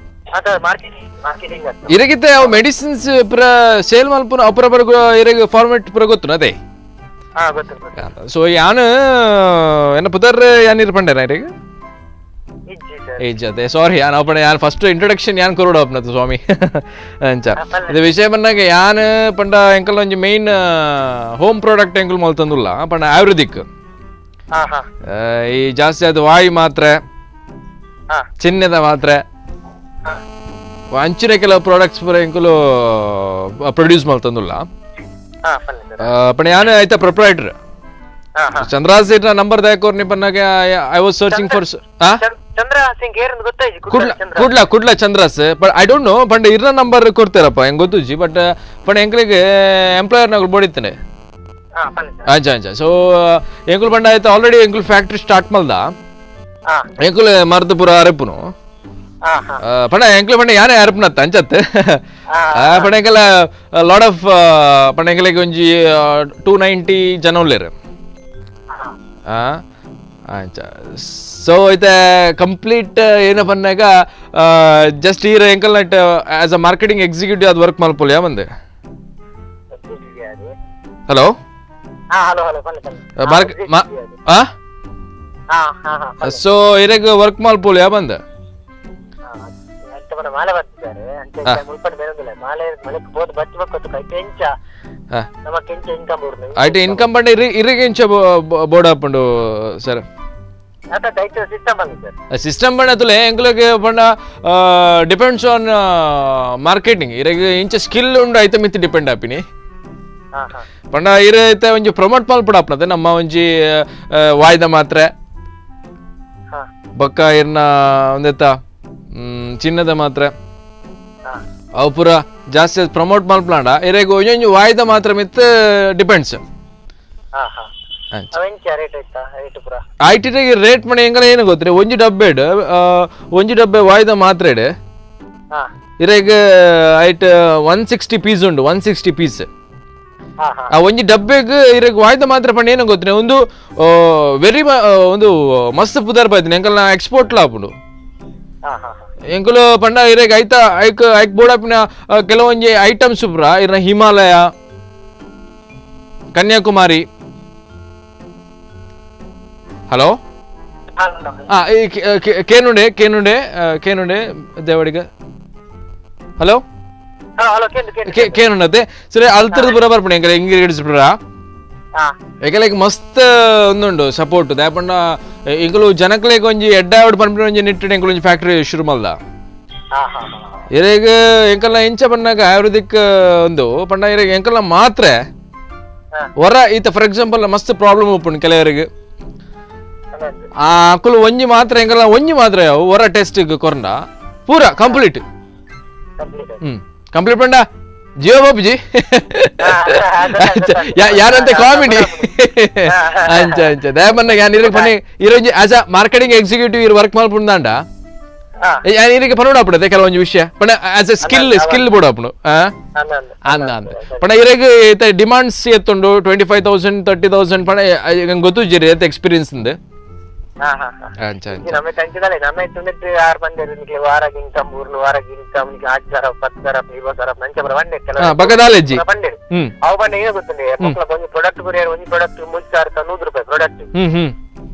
ಅದ ಮಾರ್ಕೆಟಿಂಗ್ ಮಾರ್ಕೆಟಿಂಗ್ ಅತ್ತ. ಇರಗಿತ್ತೆ ಅವು ಮೆಡಿಸಿನ್ಸ್ ಪುರ ಸೇಲ್ ಮಲ್ಪುನ ಅಪುರ ಬರ ಇರಗ ಫಾರ್ಮೆಟ್ ಪುರ ಗೊತ್ತು ಅದೇ. ಹಾ, ಗೊತ್ತು ಗೊತ್ತು. ಸೊ ಯಾನ್ ಎನ್ನ ಪುದರ್ ಯಾನ್ ಪಂಡೇನ ಇರಗ? ಇಜ್ಜಿ ಸರ್. ಏಜ್ ಅದೇ, ಸಾರಿ, ಯಾನ್ ಅಪ್ಪಣ ಯಾನ್ ಫಸ್ಟ್ ಇಂಟ್ರೊಡಕ್ಷನ್ ಯಾನ್ ಕೊರೋಡ ಅಪ್ನತ್ತು ಸ್ವಾಮಿ. ಅಂಚ ಇದು ವಿಷಯ ಬಂದಾಗ ಯಾನ್ ಪಂಡ ಎಂಕಲ್ ಒಂಜಿ main home product ಎಂಕಲ್ ಮಲ್ತಂದುಲ್ಲ ಪಂಡ ಆಯುರ್ವೇದಿಕ್. ಹಾ ಹಾ. ಈ ಜಾಸ್ತಿ ಅದು ವಾಯು ಮಾತ್ರೆ, ಚಿಹ್ನೆದ ಮಾತ್ರೆ, ಅಂಚಿನ ಕೆಲವು ಪ್ರಾಡಕ್ಟ್ಸ್ ಪೂರ ಎಂಕುಲು ಪ್ರೊಡ್ಯೂಸ್ ಮಲ್ತಂದುಲ್ಲ. ಹಾ, ಪಲ್ಲೆ ಸರ್. ಪಂಡ ಯಾನ್ ಆಯ್ತಾ ಪ್ರೊಪ್ರೈಟರ್. ಹಾ ಹಾ. ಚಂದ್ರಾಸ್ ನಂಬರ್ ದಾಕೋರ್ ಪನ್ನಾಗ I was searching for Chandra Singh ಏರಂದು ಗೊತ್ತಾಯ್ತು. Kudla Kudla Kudla Chandra's, but I don't know. ಪಂಡ ಇರ್ನ ನಂಬರ್ ಕೊಡ್ತಾರಪ್ಪ ಹೆಂಗ್ ಗೊತ್ತುಜಿ, ಬಟ್ ಪಂಡ ಎಂಕ್ಲಿಗೆ ಎಂಪ್ಲಾಯರ್ ನಾಗಳು ಬೋಡಿತ್ತೇನೆ. ಹಾ, ಪಲ್ಲೆ ಸರ್. ಅಂಚ ಅಂಚ. ಸೊ ಎಂಕುಲು ಪಂಡ ಆಯ್ತು ಆಲ್ರೆಡಿ ಎಂಕುಲು ಫ್ಯಾಕ್ಟ್ರಿ ಸ್ಟಾರ್ಟ್ ಮಲ್ದ. ಎಂಕುಲು ಮರ್ದು ಪೂರ ಅರೆಪುನು. ಹಾ ಹಾ. ಪಂಡ ಎಂಕುಲು ಪಂಡ ಯಾನೇ ಅರೆಪುನತ್ತ ಅಂಚತ್ತೆ. ಪಂಡ ಎಂಕಲ ಲಾಟ್ ಆಫ್ ಪಂಡ ಎಂಕಲಿಗೆ ಒಂಜಿ 290 ಜನ ಉಲ್ಲೇರು. ಅಂಚ. ಸೊ ಐತೆ ಕಂಪ್ಲೀಟ್ ಏನ ಪನ್ನಾಗ ಜಸ್ಟ್ ಈರ ಎಂಕಲ್ night as a marketing executive ಅದು ವರ್ಕ್ ಮಲ್ಪೊಲಿಯಾ ಬಂದೆ. ಹಲೋ. ಹಾ, ಹಲೋ ಹಲೋ, ಪಲ್ಲೆ ಪಲ್ಲೆ. ಮಾರ್ಕ್ ಹಾ ಹಾ ಹಾ. ಸೊ ಇರೆಗ್ ವರ್ಕ್ ಮಲ್ಪೊಲಿಯಾ ಬಂದೆ. ಅಂತ ಪಂಡ ಮಾಲೆ ಬರ್ತಿದ್ದಾರೆ ಅಂಚ ಮುಲ್ಪನೆ ಬೇರೊಂದಿಲ್ಲ, ಮಾಲೆ ಮಳೆಕ್ ಬೋದು ಬಚ್ಚ ಬಕ್ಕೊತ್ತು ಕೈ ಕೆಂಚ. ನಮ್ಮ ಕೆಂಚ ಇನ್ಕಮ್ ಬೋರ್ಡ್. ಐಟ್ ಇನ್ಕಮ್ ಪಂಡ ಇರಿ ಇರಿಗೆ ಇಂಚ ಬೋರ್ಡ್ ಆಪುಂಡು ಸರ್. ಅತ್ತ ಐತ ಸಿಸ್ಟಮ್ ಬಂದು ಸರ್. ಸಿಸ್ಟಮ್ ಪಂಡ ತುಲೆ ಎಂಕ್ಲೆಗ್ ಪಂಡ depends on marketing. ಇರೆಗ್ ಇಂಚ ಸ್ಕಿಲ್ ಉಂಡು ಐತ ಮಿತ್ ಡಿಪೆಂಡ್ ಆಪಿನಿ. ಹಾ ಹಾ. ಪಂಡ ಇರೆ ಐತೆ ಒಂಜಿ ಪ್ರಮೋಟ್ ಮಲ್ಪುಡ ಆಪುನತೆ ನಮ್ಮ ಒಂಜಿ ವಾಯ್ದ ಮಾತ್ರೆ ಬೊಕ್ಕ ಇರ್ನ ಒಂದೆತ್ತ ಚಿನ್ನದ ಮಾತ್ರೆ ಅವು ಪೂರ ಜಾಸ್ತಿ ಪ್ರಮೋಟ್ ಮಲ್ಪಲಾಂಡ ಇರೆಗ್ ಒಂಜೊಂಜಿ ವಾಯ್ದ ಮಾತ್ರ ಮಿತ್ ಡಿಪೆಂಡ್ಸ್. ಹಾ ಹಾ. ಅವೆಂಚ ರೇಟ್ ಐತಾ ರೇಟ್ ಪೂರ? IT rate ಮನೆ ಎಂಗಲ ಏನು ಗೊತ್ತಿರಿ, ಒಂಜಿ ಡಬ್ಬೆ ಒಂಜಿ ಡಬ್ಬೆ ವಾಯ್ದ ಮಾತ್ರೆ ಇರೆಗ್ ಐಟ್ 160 ಪೀಸ್ ಉಂಡು, 160 ಪೀಸ್. ಆ ಒಂಜಿ ಡಬ್ಬೆಗ್ ಇರೆಗ್ ವಾಯ್ದ ಮಾತ್ರ ಪಂಡ ಏನ ಗೊತ್ತಿನ ಒಂದು ವೆರಿ ಒಂದು ಮಸ್ತ್ ಪುದರ್ ಬೈದಿನ ಎಂಕಲ್ನ ಎಕ್ಸ್ಪೋರ್ಟ್ ಲಾಪುಂಡು. ಎಂಕುಲು ಪಂಡ ಇರೆಗ್ ಐತ ಐಕ್ ಐಕ್ ಬೋಡಾಪಿನ ಕೆಲವೊಂಜಿ ಐಟಮ್ಸ್ ಪುರ ಇರ್ನ ಹಿಮಾಲಯ, ಕನ್ಯಾಕುಮಾರಿ. ಹಲೋ, ಕೇನುಂಡೆ ಕೇನುಂಡೆ ಕೇನುಂಡೆ ದೇವಡಿಗ. ಹಲೋ, ಕೇನುಂಡತೆ ಸರಿ ಅಲ್ತರದ ಪುರ ಬರ್ಪುಂಡು ಎಂಕಲ್ ಇಂಗ್ರೀಡಿಯೆಂಟ್ಸ್ ಪುರ. ಎಂಕಲೆಗ್ ಮಸ್ತ್ ಒಂದುಂಡು ಸಪೋರ್ಟ್. ದಾಯೆ ಎಂಕುಲು ಜನಕ್ಲೆಗ್ ಒಂಜಿ ಎಡ್ಡಾವಡ್ ಪನ್ಪಿನ ಒಂಜಿ ನಿಟ್ಟಿಡ್ ಎಂಕುಲು ಒಂಜಿ ಫ್ಯಾಕ್ಟ್ರಿ ಶುರು ಮಲ್ದ. ಇರೆಗ್ ಎಂಕಲ್ನ ಇಂಚ ಪನ್ನಾಗ ಆಯುರ್ವೇದಿಕ್ ಒಂದು ಪಂಡ ಇರೆಗ್ ಎಂಕಲ್ನ ಮಾತ್ರೆ ಹೊರ ಈತ ಫಾರ್ ಎಕ್ಸಾಂಪಲ್ ಮಸ್ತ್ ಪ್ರಾಬ್ಲಮ್ ಉಪ್ಪುಂಡು ಕೆಲವರಿಗೆ. ಆ ಅಕುಲು ಒಂಜಿ ಮಾತ್ರ ಎಂಕಲ್ನ ಒಂಜಿ ಮಾತ್ರ ಹೊರ ಟೆಸ್ಟ್ ಕೊರಂಡ ಪೂರ ಕಂಪ್ಲೀಟ್. ಕಂಪ್ಲೀಟ್ ಪಂಡ ಜಿಯೋ ಬಾಬುಜಿ ಯಾರಂತೆ ಕಾಮಿಡಿ ಅಂಚ ಅಂಚ ದಯಪನ್ನ ಯಾನ್ ಇರಗ್ ಪನ್ನಿ ಇರೊಂಜಿ as a marketing executive ಇರ್ ವರ್ಕ್ ಮಲ್ಪುಂದಾಂಡ ಯಾನ್ ಇರಿಗೆ ಪನೋಡಾಪುಡತೆ ಕೆಲವೊಂಜಿ ವಿಷಯ ಪಂಡ as A skill skill ಬೋಡಾಪುಂಡು. ಅಂದ ಅಂದ ಪಂಡ ಇರೆಗ್ ಈತ ಡಿಮಾಂಡ್ಸ್ ಎತ್ತುಂಡು 25,000 30,000 ಪಂಡ ಗೊತ್ತುಜ್ಜಿರಿ ಎತ್ತ ಎಕ್ಸ್ಪೀರಿಯನ್ಸ್ ಉಂದು. ಅಂಚ ಅಂಚ ನಮ್ಮ ಕಂಚಿದಲ್ಲ ನಮ್ಮ ತುಣಿಟ್ಟು ಆರು ಬಂದೇರು ನಿಕ್ಕೆ ವಾರಗ್ ಇನ್ಕಮ್ ಊರ್ಲು ವಾರಗ್ ಇನ್ಕಮ್ ನಿಕ್ಕೆ 6,000 10,000 20,000 ನಂಚ ಬರ ಬಂಡೆ ಬಕದಾಲೆಜ್ಜಿ ಬಂಡೆ ಅವು ಬಂಡೆ ಏನು ಗೊತ್ತುಂಡೆ ಮಕ್ಕಳ ಒಂಜಿ ಪ್ರಾಡಕ್ಟ್ ಬರಿಯಾರ ಒಂಜಿ ಪ್ರಾಡಕ್ಟ್ 3,100 ರೂಪಾಯಿ ಪ್ರಾಡಕ್ಟ್.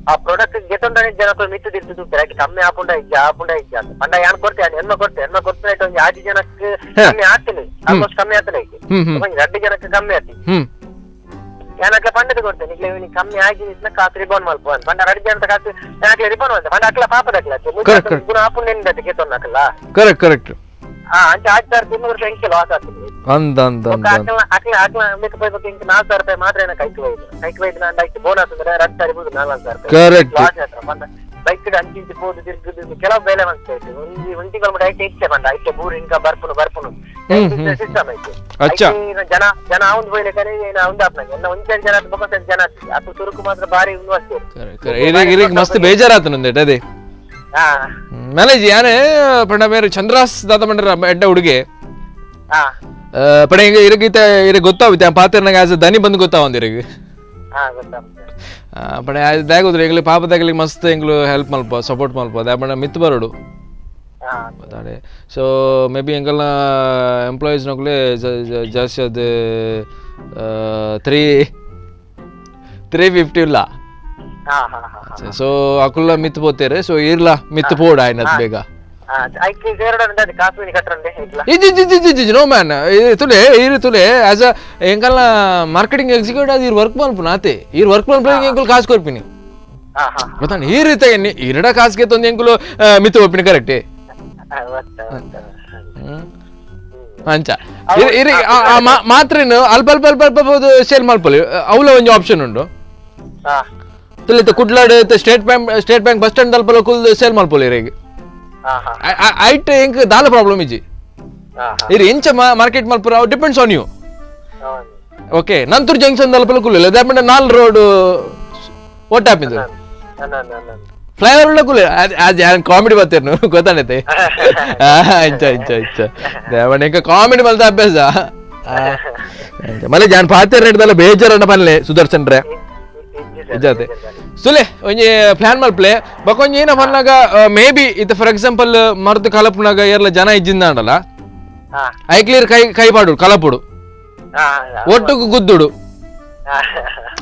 ಆ ಪ್ರಾಡಕ್ಟ್ ಗೆತ್ತೊಂಡ ಜನಕ್ಕೂ ಮಿತ್ತು ತಿರ್ತು ತೂತಾರೆ ಆಯ್ತು ಕಮ್ಮಿ ಆಪುಂಡ ಇಜ್ಜ ಆಪುಂಡ ಇಜ್ಜ ಅಂತ ಪಂಡ ಯಾನ್ ಕೊಡ್ತೆ ಎನ್ನ ಕೊಡ್ತೆ ಎನ್ನ ಕೊಡ್ತೆ ಒಂಜಿ 6 ಜನಕ್ಕೆ ಕಮ್ಮಿ ಆಗ್ತದೆ, ಆಲ್ಮೋಸ್ಟ್ ಕಮ್ಮಿ ಆಗ್ತದೆ, ಒಂಜಿ 2 ಜನಕ್ಕೆ ಕಮ್ಮಿ ಆಗ್ತದೆ. ಯಾನಕ್ಕೆ ಪಂಡದ ಕೊಡ್ತೇನೆ ನಿಕ್ಲೆ ಇವನಿಗೆ ಕಮ್ಮಿ ಆಗಿ ಕಾಸು ರಿಬೌಂಡ್ ಮಲ್ಪ ಪಂಡ 2 ಜನ ಕಾಸು ಯಾಕೆ ರಿಬೌಂಡ್ ಮಾಡ್ತೆ ಪಂಡ ಅಕ್ಲ ಪಾಪದ ಅಕ್ಲ ಗುಣ ಆಪುಂಡ ಗೆತ್ತೊಂಡಕಲ್ಲ. Correct correct. ಹಾ ಅಂಚೆ 6,200 ರೂಪಾಯಿ ಎಂಕೆ ಲಾಸ್ ಆಗ್ತದೆ. ಅಂದ ಅಂದ ಅಕ್ಲ ಅಕ್ಲ ಅಕ್ಲ ಮಿಕ್ಕ ಪೋಯ್ಬೇಕು ಇಂಕ 4,000 ರೂಪಾಯಿ ಮಾತ್ರ ಏನಕ್ಕೆ ಐಕ್ ವೈದ್ ಐಕ್ ವೈದ್ ನಾನು ಐಕ್ ಬೋನಸ್ ಅಂದ್ರೆ 2,000 ಇರ್ಬೋದು 4,000 ರೂಪಾಯಿ ಕರೆಕ್ಟ್ ಲಾಸ್ ಆಯ್ತು. ಪಂಡ ಬೈಕ್ ಅಂಚಿಂಚಿ ಪೋದು ತಿರ್ಗುದು ಕೆಲವು ಬೇಲೆ ಮನ್ಸ್ತಾ ಇತ್ತು ಒಂಜಿ ಒಂಜಿ ತಿಂಗಳು ಮುಟ ಐತೆ ಇತ್ತೆ ಪಂಡ ಐತೆ ಬೂರು ಇನ್ಕ ಬರ್ಪುನು ಬರ್ಪುನು ಸಿಸ್ಟಮ್ ಐತೆ. ಜನ ಜನ ಅವ್ನು ಪೋಯ್ಲೆ ಅವ್ನು ಆಪ್ನಾಗ ಎಲ್ಲ ಒಂಚೆ ಜನ ಬೊಕ್ಕ ಜನ ಅಪ್ಪು ತುರುಕು ಮಾತ್ರ ಭಾರಿ ಇರಿಗೆ ಮಸ್ತ್ ಬೇಜಾರಾತು ನಂದೇಟ್ ಅದೇ ಮ್ಯಾನೇಜ್ ಯಾನೆ ಪಂಡ ಬೇರೆ ಚಂದ್ರಾಸ್ ದಾದ ಮಂಡ್ರ ಎಡ್ಡ ಹುಡುಗೆ ಪಡ ಹಿಂಗ ಇರಗೀತ ಇರ ಗೊತ್ತಾಗುತ್ತೆ ಪಾತ್ರನಾಗ ಆಸ್ ದನಿ ಬಂದು ಗೊತ್ತಾವಂದು ಇರಗ ಪಡ ದಾಗೋದ್ರೆ ಎಂಗ್ಲಿ ಪಾಪದಾಗಲಿ ಮಸ್ತ್ ಎಂಗ್ಲು ಹೆಲ್ಪ್ ಮಲ್ಪ ಸಪೋರ್ಟ್ ಮಲ್ಪ ದಾಪಣ ಮಿತ್ ಬರೋಡು ಗೊತ್ತಾಡೆ. So may be ಎಂಗಲ್ನ employees ನೊಕ್ಲೆ ಜಾಸ್ತಿ ಅದು 350 ಇಲ್ಲ. ಸೊ ಅಕುಲ್ಲ ಮಿತ್ ಪೋತೇರೆ ಸೊ ಇರ್ಲ ಮಿತ್ ಪೋಡ ಆಯ್ನತ್ ಬೇಗ. ನೋ ಮ್ಯಾನ್ ತುಲೆ ಇರು ತುಲೆ ಆಸ್ ಅ ಎಂಕಲ್ನ ಮಾರ್ಕೆಟಿಂಗ್ ಎಕ್ಸಿಕ್ಯೂಟಿವ್ ಅದು ಇರ್ ವರ್ಕ್ ಮಲ್ಪು ನಾತೆ ಇರ್ ವರ್ಕ್ ಮಲ್ಪು ಎಂಕುಲು ಕಾಸು ಕೊರ್ಪಿನಿ ಗೊತ್ತಾನೆ ಈ ರೀತಿ ಇರಡ ಕಾಸುಗೆ ತೊಂದು ಎಂಕುಲು ಮಿತ್ತು ಒಪ್ಪಿನಿ ಕರೆಕ್ಟ್ ಅಂಚ ಇರಿ ಮಾತ್ರೇನು ಅಲ್ಪ ಅಲ್ಪ ಅಲ್ಪ ಅಲ್ಪ ಸೇಲ್ ಮಲ್ಪೊಲಿ ಅವಲ ಒಂಜಿ ಆಪ್ಷನ್ ಉಂಡು ತುಲಿತ ಕುಡ್ಲಾಡ್ state bank bus stand ಅಲ್ಪ ಕುಲ್ ಸೇಲ್ ಮಲ್ಪೊಲಿ ಇರೆಗ್ ಐಟ್ ಎಂಕ್ ದಾಲ ಪ್ರಾಬ್ಲಮ್ ಇಜ್ಜಿ ಇರಿ ಎಂಚ ಮಾರ್ಕೆಟ್ ಮಲ್ಪುರ depends on you. Okay Nanthoor junction ದಲ್ಪ ಕುಲ್ಲ ದಾಪಂಡ 4 ರೋಡ್ ಒಟ್ಟಾಪಿಂದು ಫ್ಲೈಓವರ್ ಕುಲ್ಲ ಅದು ಕಾಮಿಡಿ ಬರ್ತೀರ್ನು ಗೊತ್ತಾನೈತೆ. ಅಂಚ ಅಂಚ ಅಂಚ ದೇವಣ್ಣ ಎಂಕ ಕಾಮಿಡಿ ಮಲ್ತ ಅಭ್ಯಾಸ ಮಲೆ ಜಾನ್ ಪಾತೆ ರೇಟ್ ಬೇಜಾರಣ್ಣ ಪನ್ಲೆ ಸುದರ್ಶನ್ ರೇ ಇಜ್ಜಾತೆ ಸುಲೆ ಒಂಜಿ ಪ್ಲಾನ್ ಮಲ್ಪ್ಲೆ ಬೊಕ ಒಂಜಿ ಏನ ಪನ್ನಾಗ ಮೇ ಬಿ ಇತ್ತ ಫಾರ್ ಎಕ್ಸಾಂಪಲ್ ಮರ್ದು ಕಲಪುನಾಗ ಏರ್ಲ ಜನ ಇಜ್ಜಿಂದಾಂಡಲ ಐಕ್ಲಿಯರ್ ಕೈ ಕೈ ಪಾಡು ಕಲಪುಡು ಒಟ್ಟುಗು ಗುದ್ದುಡು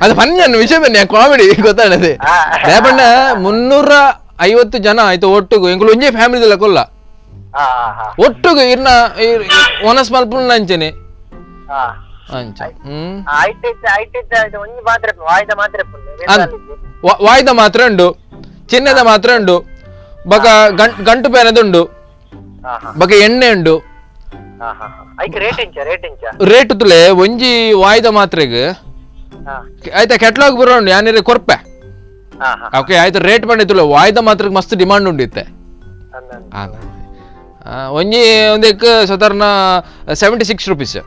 ಅದು ಪನ್ಯನ್ ವಿಷಯ ಬನ್ನಿ ಕಾಮಿಡಿ ಗೊತ್ತಾಡದೆ ದೇಪಣ್ಣ 350 ಜನ ಆಯ್ತು ಒಟ್ಟುಗು ಎಂಕುಲು ಒಂಜೇ ಫ್ಯಾಮಿಲಿ ಕೊಲ್ಲ ಒಟ್ಟುಗು ಇರ್ನ ಓನಸ್ ಮಲ್ಪುನ ಅಂಚೆನೆ ಅಂಚ ವಾಯ್ದ ಮಾತ್ರ ಉಂಡು, ಚಿನ್ನದ ಮಾತ್ರ ಉಂಡು, ಬಕ ಗಂಟು ಪೇನದುಂಡು, ಬಕ ಎಣ್ಣೆ ಉಂಡು. ರೇಟ್ ತುಲೆ ಒಂಜಿ ವಾಯ್ದ ಮಾತ್ರೆಗ್ ಆಯ್ತಾ ಕೆಟ್ಲಾಗ್ ಬರೋಣ ಯಾನಿರೆ ಕೊರ್ಪೆ ಓಕೆ ಆಯ್ತು ರೇಟ್ ಬಂದಿತ್ತು ವಾಯ್ದ ಮಾತ್ರ ಮಸ್ತ್ ಡಿಮಾಂಡ್ ಉಂಡು ಇತ್ತೆ. ಒಂಜಿ ಒಂದಕ್ಕೆ ಸಾಧಾರಣ 76 ರುಪೀಸ್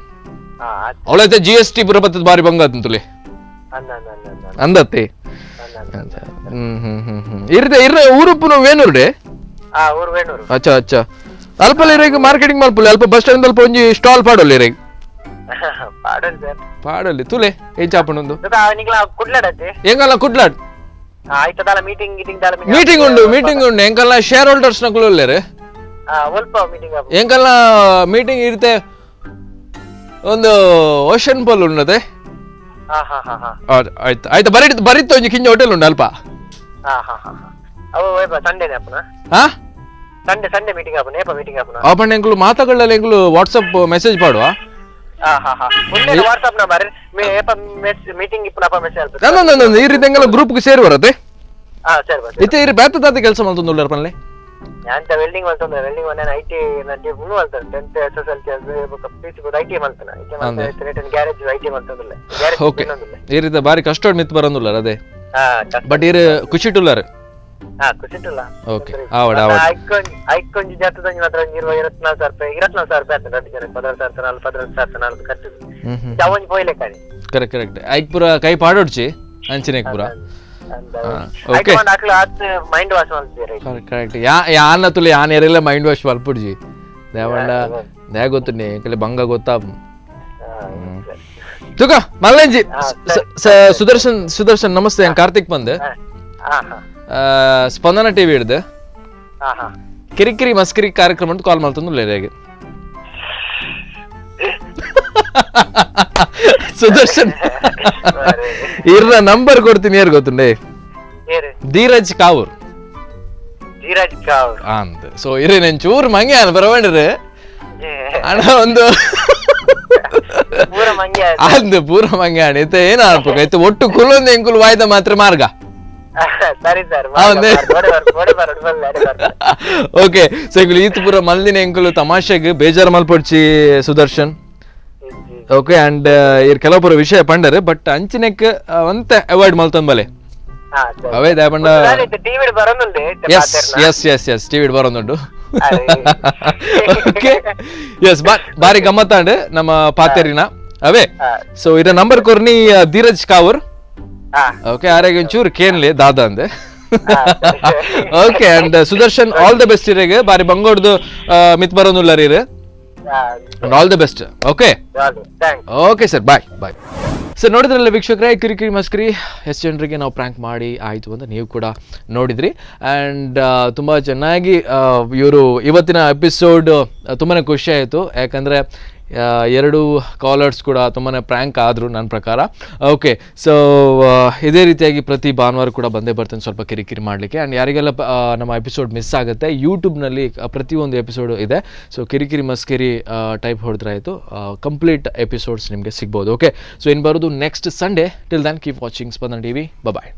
ಅವಳೈತೆ G S T ಪೂರ ಬತ್ತದ ಬಾರಿ ಬಂಗ ತುಲೆ ಅಂದತ್ತೆ. ಹ್ಮ್ ಹ್ಮ್ ಹ್ಮ್ ಹ್ಮ್ ಇರ್ದೆ ಇರ ಊರುಪ್ಪುನು ವೇಣೂರುಡೆ. ಅಚ್ಚಾ ಅಚ್ಚಾ ಅಲ್ಪ ಇರೇಗ ಮಾರ್ಕೆಟಿಂಗ್ ಮಲ್ಪುಲೆ ಅಲ್ಪ ಬಸ್ ಸ್ಟ್ಯಾಂಡ್ ಅಲ್ಪ ಒಂಜಿ ಸ್ಟಾಲ್ ಪಾಡೋಲ್ಲ ಇರೇಗ. ಪಾಡಲ್ ಸರ್. ಪಾಡಲ್ಲಿ ತುಲೆ ಎಂಚಾಪುಂಡು. ನಿಕ್ಲ ಕುಡ್ಲಡತ್ತೆ? ಎಂಕಲ್ಲ ಕುಡ್ಲಾಡ್. ಆಯ್ತದಲ್ಲ, ಮೀಟಿಂಗ್ ಗೀಟಿಂಗ್ ದಾಲ? ಮೀಟಿಂಗ್ ಉಂಡು, ಮೀಟಿಂಗ್ ಉಂಡು. ಎಂಕಲ್ಲ ಶೇರ್ ಹೋಲ್ಡರ್ಸ್ ನಕುಲು ಉಲ್ಲೇರು. ಒಲ್ಪ ಮೀಟಿಂಗ್? ಎಂಕಲ್ಲ ಮೀಟಿಂಗ್ ಇರುತ್ತೆ, ಒಂದು ಓಷನ್ ಪೋಲ್ ಉಂಡದೆ. ಹಾ ಹಾ ಹಾ ಹಾ. ಆಯ್ತು ಆಯ್ತು, ಬರಿ ಬರಿತ್ತು. ಒಂಜಿ ಕಿಂಜ ಹೋಟೆಲ್ ಉಂಡು ಅಲ್ಪ. ಹಾ ಹಾ ಹಾ ಹಾ. ಅವು ಏಪ, ಸಂಡೇನೆ ಅಪ್ಪನ? ಹಾ. Sunday Sunday meeting ಆಪುನ? ಏಪ ಮೀಟಿಂಗ್ ಆಪುನ? ಆಪಂಡ ಎಂಕುಲು ಮಾತಗಳಲ್ಲಿ ಎಂಕುಲು ವಾಟ್ಸಪ್ ಮೆಸೇಜ್ ಪಾಡುವ. ಹಾ ಹಾ ಹಾ. ಉಂಡೆ ವಾಟ್ಸ್ಆಪ್ ನಂಬರ್, ಏಪ ಮೀಟಿಂಗ್ ಇಪ್ಪುನ ಅಪ ಮೆಸೇಜ್ ಅಲ್ಪ. ನಂದು ಈ ರೀತಿ ಎಂಗೆಲ್ಲ ಗ್ರೂಪ್ಗೆ ಸೇರಿ ಬರತ್ತೆ. ಹಾ, ಸರಿ ಬಸ್. ಇತ್ತೆ ಈ ಬೇತ ತಾತ ಕೆಲಸ ಮಲ್ತೊಂದು ಪನ್ಲೆ. ಯಾಂತ ವೆಲ್ಡಿಂಗ್ ಮಲ್ತೊಂದು, ವೆಲ್ಡಿಂಗ್ ಒಂದೇ IT ಮುನ್ನು ಮಲ್ತಾರೆ. 10th SSLC ಬೊಕ್ಕ ಪಿಸಿ ಬೊಕ್ಕ IT ಮಲ್ತನ, IT ಮಲ್ತನ, garage IT ಮಲ್ತೊಂದುಲ್ಲೆ, garage. Okay. ಈ ರೀತಿ ಬಾರಿ ಕಷ್ಟ ಮಿತ್ ಬರಂದುಲ್ಲಾರ ಅದೇ. ಹಾ. ಬಟ್ ಇರು ಖುಷಿಟುಲ್ಲಾರ. ಹಾ, ಖುಷಿಟುಲ್ಲ. ಓಕೆ, ಆವಡ ಆವಡ. ಐಕೊಂಜಿ ಐಕೊಂಜಿ ಜಾತದಂಜಿ ಮಾತ್ರ ಒಂಜಿ 24,000 ರೂಪಾಯಿ, 24,000 ರೂಪಾಯಿ ಆಯ್ತು. ರಡ್ಡ್ ಜನ 16,004, 16,004 ಖರ್ಚು. ಹ್ಮ್ ಹ್ಮ್. ಅವೊಂಜಿ ಪೋಯ್ಲೆಕ್ಕಾನಿ. ಕರೆಕ್ಟ್ ಕರೆಕ್ಟ್, ಐಕ್ ಪೂರ ಕೈ ಪಾಡೊಡ್ಚಿ ಅಂಚಿನೆಕ್ ಪೂರ. ಓಕೆ. ಅಕ್ಲು ಆತ್ ಮೈಂಡ್ ವಾಶ್ ಮಲ್ತಿದ್ದೀರ. ಕರೆಕ್ಟ್ ಕರೆಕ್ಟ್, ಯಾ ಯಾನ ತುಲೆ ಯಾನ್ ಎರೆಲ್ಲ ಮೈಂಡ್ ವಾಶ್ ಮಲ್ಪುಡ್ಜಿ ದೇವಂಡ ದೇ ಗೊತ್ತುಂಡಿ ಎಂಕಲೆ ಬಂಗ ಗೊತ್ತಾ ತುಕ ಮಲ್ಲಂಜಿ. ಸುದರ್ಶನ್, ಸುದರ್ಶನ್ ನಮಸ್ತೆ, ನಾನು ಕಾರ್ತಿಕ್ ಬಂದೆ ಸ್ಪಂದನ ಟಿವಿ ಹಿಡ್ದು ಕಿರಿಕಿರಿ ಮಸ್ಕಿರಿ ಕಾರ್ಯಕ್ರಮ ಅಂತ ಕಾಲ್ ಮಾಡ್ತಂದು ಹೇಗೆ ಸುದರ್ಶನ್? ಇರ್ನ ನಂಬರ್ ಕೊಡ್ತೀನಿ, ಯಾರು ಗೊತ್ತುಂಡೆ? ಧೀರಜ್ ಕಾವೂರ್. ಧೀರಜ್ ಕಾವೂರ್. ಅಂತ ಸೊ ಇರಿ, నేను ಚೂರು ಮಂಗೆ ಬರವೇಂಡ್ರಿ ಅಣ್ಣ ಒಂದು ಪೂರ ಮಂಗೆ. ಅಂದ್ ಪೂರ ಮಂಗೆ ಅಣ್ಣ. ಇತ್ತೆ ಏನ ಅನ್ಪಕ ಇತ್ತೆ ಒಟ್ಟು ಕುಲ್ಲೊಂದು ಎಂಕುಲು ವಾಯ್ದ ಮಾತ್ರ ಮಾರ್ಗ. ಸರಿ sir. Okay, so ಎಂಕುಲು ಈತ್ ಪೂರ ಮಲ್ದಿನ ಎಂಕುಲು ತಮಾಷೆಗ್, ಬೇಜಾರು ಮಲ್ಪೊಡ್ಚಿ ಸುದರ್ಶನ್. ಓಕೆ, ಅಂಡ್ ಇರ್ ಕೆಲವು ಪೂರ ವಿಷಯ ಪಂಡರ್, ಬಟ್ ಅಂಚಿನೆಕ್ ಒಂತೆ ಅವಾಯ್ಡ್ ಮಲ್ತೊಂದ್ ಬಲೆ ಅವೇ ದಾಪಂಡ. ಟಿವಿ ಬರೋನುಂಡೆ. S S S S, TV ಬರೋನುಂಡು. Okay, S, ಬಾರಿ ಗಮ್ಮತ್ತಾಂಡ್ ನಮ್ಮ ಪಾತೆರಿನ ಅವೇ. ಸೊ ಇದ ನಂಬರ್ ಕೊರ್ನಿ ಧೀರಜ್ ಕಾವೂರ್. ಓಕೆ, ಆರೆಗ್ ಒಂಚೂರು ಕೇನ್ಲೆ ದಾದಾ ಅಂದೆ. Okay, and Sudarshan, all the best. ಇರೆಗ್ ಬಾರಿ ಬಂಗೋಡ್ದು ಮಿತ್ ಬರೋನುಲ್ಲರ್ ಇರು. And all the best, okay. Okay sir, bye bye sir. ನೋಡಿದ್ರಲ್ಲ ವೀಕ್ಷಕರೇ, ಕಿರಿಕಿರಿ ಮಸ್ಕಿರಿ ಎಷ್ಟು ಜನರಿಗೆ ನಾವು ಪ್ರ್ಯಾಂಕ್ ಮಾಡಿ ಆಯಿತು ಅಂತ ನೀವು ಕೂಡ ನೋಡಿದ್ರಿ. ಆ್ಯಂಡ್ ತುಂಬ ಚೆನ್ನಾಗಿ ಇವರು ಇವತ್ತಿನ ಎಪಿಸೋಡ್ ತುಂಬಾ ಖುಷಿ ಆಯಿತು. ಯಾಕಂದರೆ ಎರಡು ಕಾಲರ್ಸ್ ಕೂಡ ತುಂಬಾ ಪ್ರ್ಯಾಂಕ್ ಆದರು ನನ್ನ ಪ್ರಕಾರ. ಓಕೆ, ಸೊ ಇದೇ ರೀತಿಯಾಗಿ ಪ್ರತಿ ಭಾನುವಾರ ಕೂಡ ಬಂದೇ ಬರ್ತೇನೆ ಸ್ವಲ್ಪ ಕಿರಿಕಿರಿ ಮಾಡಲಿಕ್ಕೆ. ಆ್ಯಂಡ್ ಯಾರಿಗೆಲ್ಲ ನಮ್ಮ ಎಪಿಸೋಡ್ ಮಿಸ್ ಆಗುತ್ತೆ, ಯೂಟ್ಯೂಬ್ನಲ್ಲಿ ಪ್ರತಿಯೊಂದು ಎಪಿಸೋಡು ಇದೆ. ಸೊ ಕಿರಿಕಿರಿ ಮಸ್ಕಿರಿ ಟೈಪ್ ಹೊಡೆದ್ರೆ ಆಯಿತು, ಕಂಪ್ಲೀಟ್ ಎಪಿಸೋಡ್ಸ್ ನಿಮಗೆ ಸಿಗ್ಬೋದು. ಓಕೆ, ಸೊ ಇನ್ನು ಬರೋದು next Sunday. Till then keep watching Spandana TV. Bye.